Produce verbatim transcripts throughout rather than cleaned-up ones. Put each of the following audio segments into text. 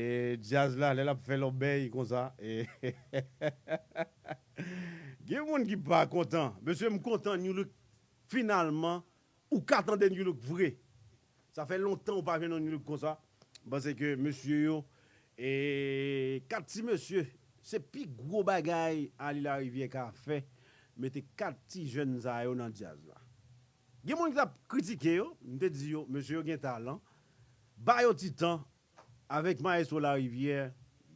E djaz la, lè l ap fè lòbèy konsa, e gen moun ki pa kontan. Mesye, m kontan New Look, finalman, ou ka tande New Look vre. Sa fè lontan ou pa jwenn yon New Look konsa. M panse ke mesye yo, e kat ti mesye, se pi gwo bagay Ali Larivière ka fè, mete kat ti jèn sa yo nan djaz la. Gen moun ki t ap kritike yo, m te di yo, mesye yo gen talan, ba yo ti tan, avèk Maestro Larivière,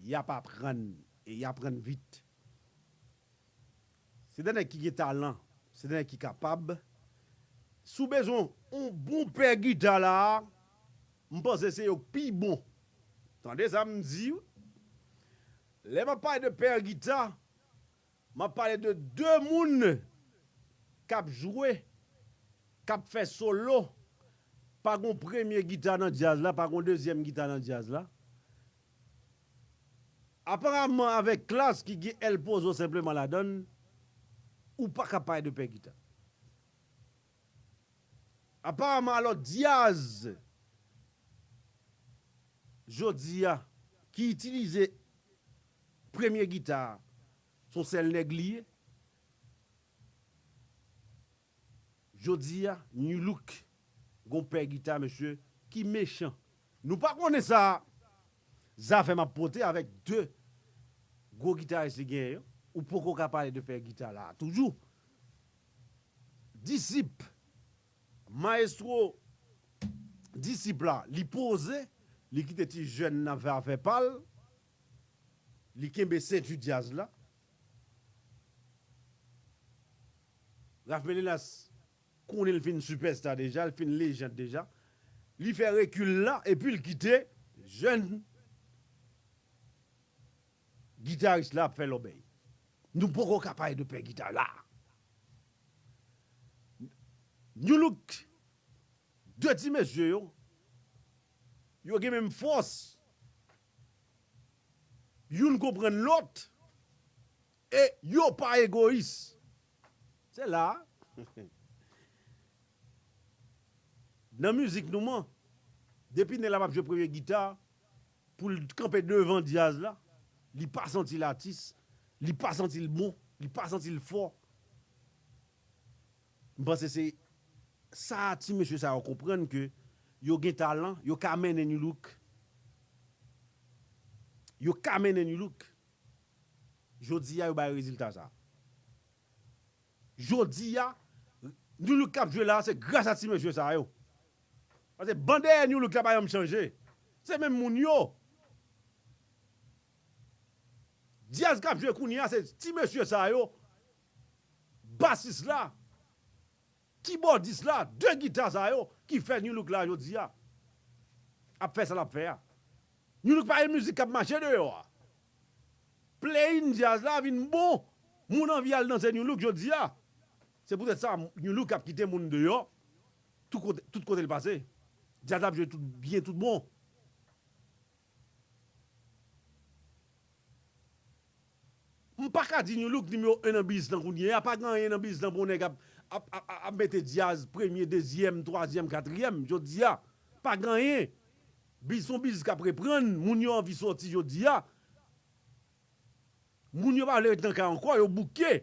y ap aprann, e y aprann vit. Se de nèg ki gen talan, se de nèg ki kapab. Si w bezwen yon bon pè gita la a, m panse se yo k pi bon. Tande sa m di w. Lè m ap pale de pè gita, m ap pale de de moun k ap jwe, k ap fè solo. Pa gon premye gita nan djaz la, pa gon dezyèm gita nan djaz la. Aparaman, avèk Klass ki gen El Pozo senpleman ladan l, ou pa ka pale de pè gita. Aparaman, alò, Diaz, jodi a, ki itilize premye gita a, se yon sèl nèg li ye. Jodi a, New Look gon pè gita, mesye, ki mechan. Nou pa konnen sa Zafèm ap pote avèk de gwo gitaris li genyen yo. Ou poko ka pale de pè gita la a toujou. Disip, Maestro Disip la, li poze, li kite ti jèn nan fè afè pa l, li kenbe senti djaz la. Ralph Ménélas konnen l fin sipèsta deja, l fin lejand deja. Li fè rekil la, epi l kite jèn gitaris la ap fè lòbèy. Nou poko ka pale de pè gita la. New Look, de ti mesye yo, yo gen menm fòs. Youn konprann lòt. E yo pa egoyis. Se la. Nan mizik nou man, depi nèg la p ap jwe premye gita, pou l kanpe devan djaz la, li pa santi l atis, li pa santi l bon, li pa santi l fò. M panse se sa ti mesye sa yo konprann ke yo gen talan, yo ka mennen New Look. Yo ka mennen New Look. Jodi a, yo bay rezilta sa. Jodi a, New Look k ap jwe la, se gras a ti mesye sa yo. Paske ban dèyè New Look la pa janm chanje. Se menm moun yo. Djaz k ap jwe kounye a, se ti mesye sa yo. Basis la, kibòdis la, de gita sa yo ki fè New Look la jodi a ap fè sa l ap fè a. New Look pa gen mizik k ap mache deyò a. Playin djaz la vin bon. Moun anvi al danse New Look jodi a. Se poutèt sa New Look ap kite moun deyò tout kote, tout kote l pase. Djaz ap jwe tout byen, tout bon. M pa ka di New Look nimewo en nan biz lan kounye a. Pa gen anyen nan biz lan pou yon nèg ap, ap, ap, ap, ap mete djaz premye, dezyèm, twazyèm, katriyèm jodi a. Pa gen anyen. Biz, se yon biz k ap reprann. Moun yo anvi sòti jodi a. Moun yo pa vle ret nan kay ankò, yo bouke.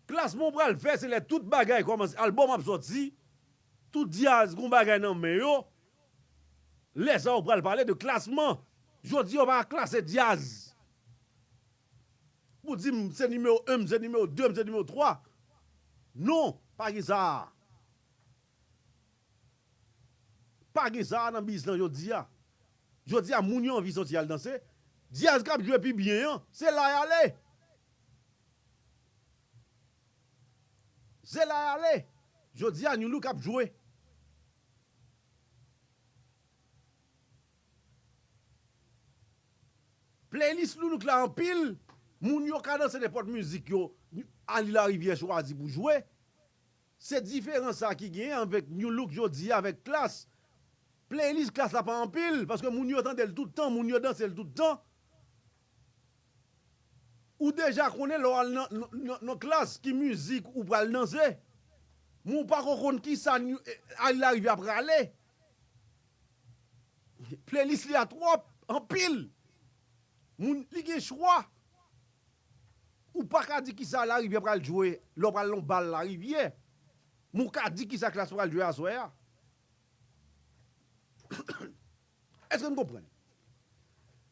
Klasman w pral fè, se lè tout bagay kòmanse, albòm ap sòti, tout djaz gon bagay nan men yo. Lè sa a, w pral pale de klasman. Jodi a, w pa ka klase djaz. Pou di m se nimewo en, m se nimewo de, m se nimewo twa. Non, pa gen sa a. Pa gen sa a nan biz lan jodi a. Jodi a, moun yo anvi sòti al danse. Djaz k ap jwe pi byen an, se la y ale. Se la y ale. Jodi a, New Look ap jwe. Playlist New Look la anpil, moun yo ka danse nenpòt mizik yo, Ali Larivière chwazi pou jwe. Se diferans sa ki genyen avèk New Look jodi a avèk Klass. Playlist Klass la pa anpil, paske moun yo tande l tout tan, moun yo danse l tout tan. Ou deja konnen lè w al nan, nan, nan, nan Klass ki mizik ou pral danse. Men w pako konn kisa New, eh, Ali Larivière ap rale. Playlist li a twòp, anpil. Moun, li gen chwa. Ou pa ka di kisa Larivyè pral jwe lè w pral nan bal Larivyè. Men w ka di kisa Klass pral jwe aswè a. Èske n konprann?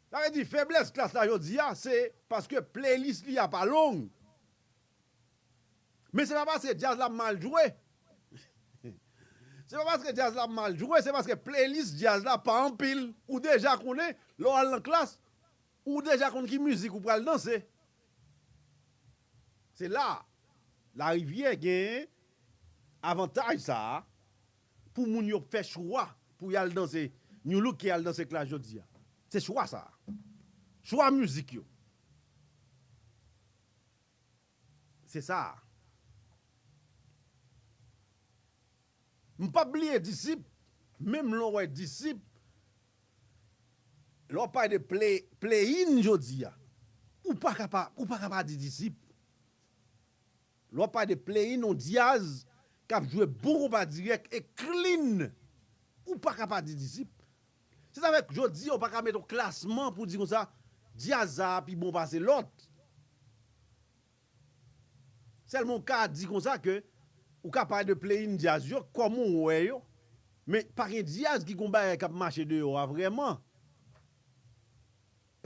Sa vle di, feblès Klass la jodi a, se paske playlist li a pa long. Men se pa paske djaz la mal jwe. Se pa paske djaz la mal jwe, se paske playlist djaz la pa anpil. Ou deja konnen, lè w al nan Klass, ou deja konn ki mizik ou pral danse. Se la, Larivyè gen avantaj sa a pou moun yo fè chwa pou y al danse Nu Look ke y al danse Klass jodi a. Se chwa sa a. Chwa mizik yo. Se sa a. M p ap bliye Disip, menm lè w wè Disip, lè w ap pale de play, play-in jodi a, ou pa ka pa, ou pa ka pa di Disip. Lè w ap pale de play-in, yon djaz k ap jwe bon konpa dirèk e clean, ou pa ka pa di Disip. Se sa fè jodi a, ou pa ka mete yon klasman pou di konsa, djaz sa a pi bon pase lòt. Sèlman ou ka di konsa ke ou ka pale de play-in djaz yo, kòman ou wè yo. Men pa gen djaz ki gon bagay k ap mache deyò a vrèman.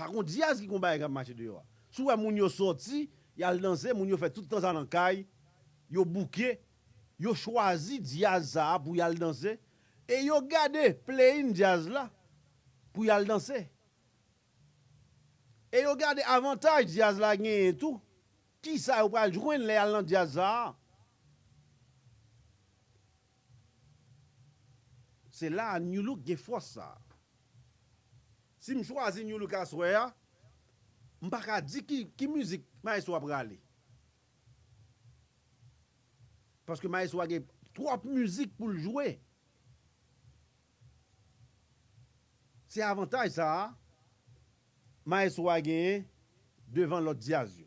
Pa gon djaz ki gon bagay k ap mache deyò a. Si w wè moun yo sòti, y al danse, moun yo fè tout tan sa nan kay, yo bouke, yo chwazi djaz sa a pou y al danse, e yo gade play-in djaz la pou y al danse. E yo gade avantaj djaz la genyen tou. Kisa yo pral jwenn lè y al nan djaz sa a? Se la a Nu Look gen fòs sa a. Si m chwazi Nu Look aswè a, m pa ka di ki, ki mizik Maestro a prale. Paske Maestro a gen twòp mizik pou l jwe. Se avantaj sa a Maestro a genyen devan lòt djaz yo.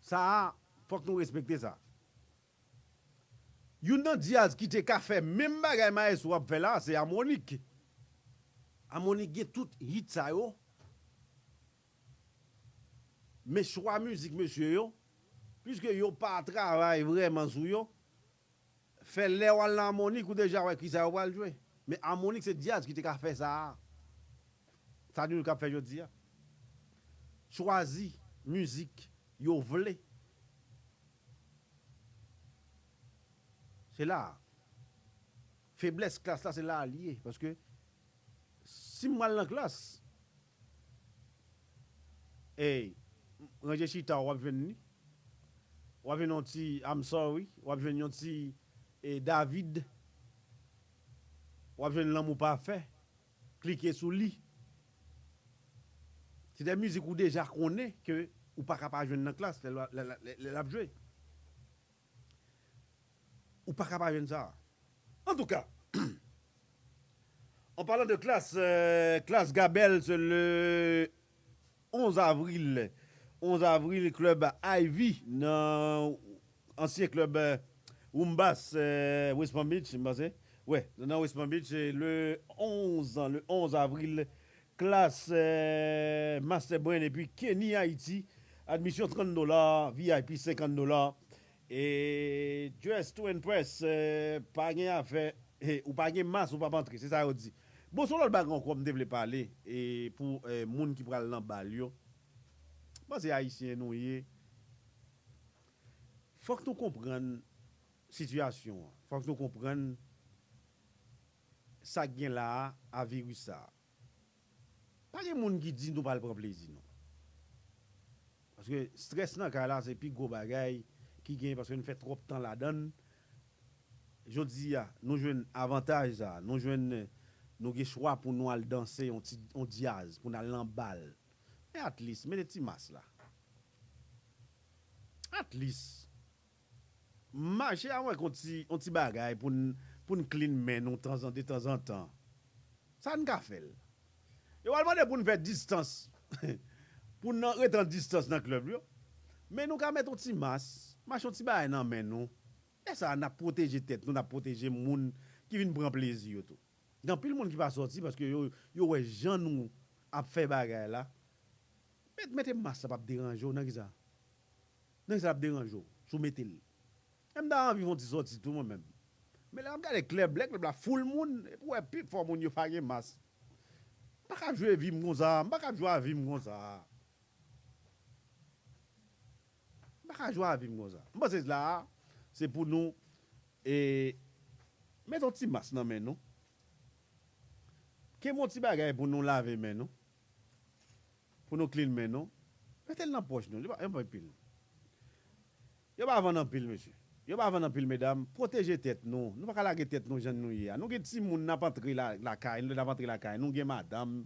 Sa a, fòk nou respekte sa. Youn nan djaz ki te ka fè menm bagay Maestro ap fè la, se Amonic. Amonic gen tout hit sa yo. Men chwa mizik mesye yo, piske yo pa travay vrèman sou yo, fè lè w al nan Amonic, ou deja wè kisa yo pral jwe. Men Amonic se djaz ki te ka fè sa a. Sa Nou Look ap fè jodi a. Chwazi mizik yo vle. Se la a. Feblès Klass la, se la a li ye. Paske si m al nan Klass, ey, ranje chita w, w ap jwenn li. W ap jwenn yon ti I'm Sorry, w ap jwenn yon ti, eh, David, w ap jwenn Lanmou Pafè, Klike sou li. Se de mizik ou deja konnen ke ou pa ka pa jwenn nan Klass lè, lè, lè, lè, lè l ap jwe. Ou pa ka pa jwenn sa. Antouka, an palan de Klass, euh, Klass Gabel, se le onz avril. Onz avril, klèb Ivy nan ansyen klèb, euh, Woombas, euh, West Palm Beach, m panse. Wè, nan West Palm Beach, se le onz, le onz avril, Klass, euh, Master Brain epi Kenny Haiti. Admisyon trant dola, V I P senkant dola. E Dress to Impress, euh, pa gen afè, eh, ou pa gen mas, ou p ap antre, se sa yo di. Bon, se yon lòt bagay ankò m te vle pale, e pou, eh, moun ki pral nan bal yo. M panse ayisyen nou ye. Fòk nou konprann sitiyasyon an. Fòk nou konprann sa k gen la a, a viris sa a. Pa gen moun ki di nou pral pran plezi, non. Paske strès nan kay la, se pi gwo bagay ki gen, paske n fè twòp tan ladan l. Jodi a, nou jwenn avantaj sa, nou jwenn, nou gen chwa pou nou al danse yon ti, yon djaz, pou n al nan bal. Men at least, mete ti mas la. At least, mache avèk yon ti, yon ti bagay pou n, pou n clean men nou tanzan, detanzantan. Sa n ka fè l. Yo pral mande pou n fè distans, pou n nan, rete an distans nan klèb yo. Men nou ka mete yon ti mas, mache yon ti bagay nan men nou. Lè sa a, n ap pwoteje tèt nou, n ap pwoteje moun ki vin pran plezi yo tou. Gen anpil moun ki pa sòti paske yo, yo wè jan nou ap fè bagay la. Met, mete mas la p ap deranje w nan kisa? Nan kisa l ap deranje w si w mete l? E m ta anvi fè yon ti sòti tou mwen menm. Men lè m ap gade klèb, lè klèb la full moun, epi w wè pifò moun yo pa gen mas. M pa ka jwe vi m konsa, m pa ka jwe a vi m konsa. M pa ka jwe a vi m konsa. M panse la a, se pou nou e, mete yon ti mas nan men nou. Kenbe yon ti bagay pou nou lave men nou. Pou nou clean men nou. Mete l nan pòch nou. Li pa, li pa anpil. Yo pa vann anpil, mesye. Yo pa vann anpil, medam. Pwoteje tèt nou. Nou pa ka lage tèt nou jan nou ye a. Nou gen timoun n ap antre la, lakay nou, lè n ap antre lakay nou. Nou gen madanm,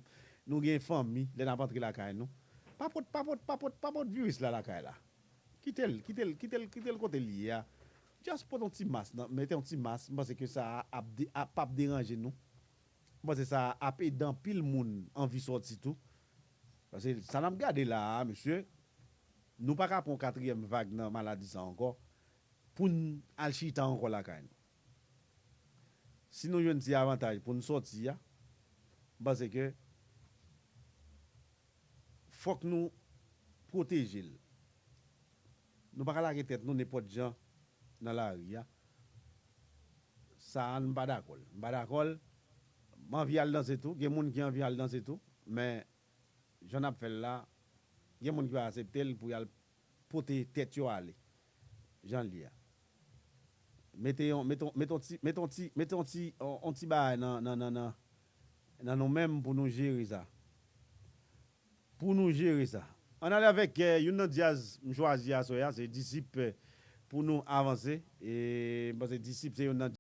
nou gen fanmi, lè n ap antre lakay nou. Pa pot, pa pot, pa pot, pa pot viris la lakay la. Kite l, kite l, kite l, kite l kote l ye a. Just pot yon ti mas, nan, mete yon ti mas, m panse ke sa a ap de, ap, p ap deranje nou. M panse sa a ap ede anpil moun anvi sòti tou. Paske sa n ap gade la a, mesye, nou pa ka pran yon katriyèm vag nan maladi sa ankò pou n al chita ankò lakay nou. Si nou jwenn ti avantaj pou n sòti a, m panse ke fòk nou pwoteje l. Nou pa ka lage tèt nou nenpòt jan nan lari a. Sa a, m pa dakò l. M pa dakò l. M anvi al danse tou. Gen moun ki anvi al danse tou. Men, jan n ap fè l la, gen moun ki pa aksepte l pou y al pote tèt yo ale. Jan l ye a. Mete yon, mete yon, mete yon ti, mete yon ti, mete yon ti, yon, yon ti bagay nan, nan, nan, nan, nan nou menm pou nou jere sa. Pou nou jere sa. Ann ale avèk, eh, youn nan djaz m chwazi aswè a, se Disip, eh, pou nou avanse. E m panse Disip se youn nan